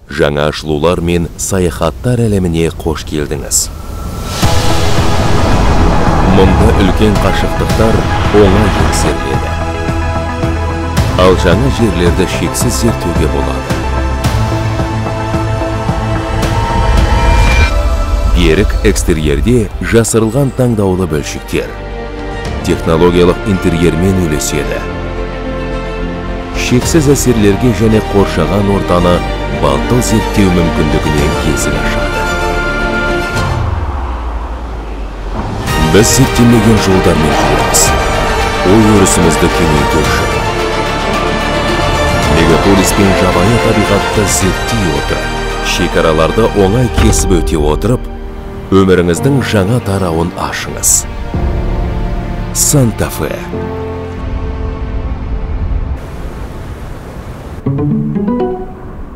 Жаңа ашылулар мен саяхаттар әлеміне қош келдіңіз. Мұнда үлкен қашықтықтар оңай еңсеріледі. Ал жаңа жерлерді шексіз зерттеуге болады. Берік экстерьерде жасырылған таңдаулы бөлшектер технологиялық интерьермен үйлеседі. Шексіз әсерлерге және қоршаған ортаны батыл зерттеу мүмкіндігіне есік ашады. Біз зерттемеген жолдармен жүреміз. Ой өрісімізді кеңейту үшін. Мегаполис пен жабайы табиғатты зерттей отырып, шекараларды оңай кесіп өте отырып, өміріңіздің жаңа тарауын ашыңыз. Санта-Фе.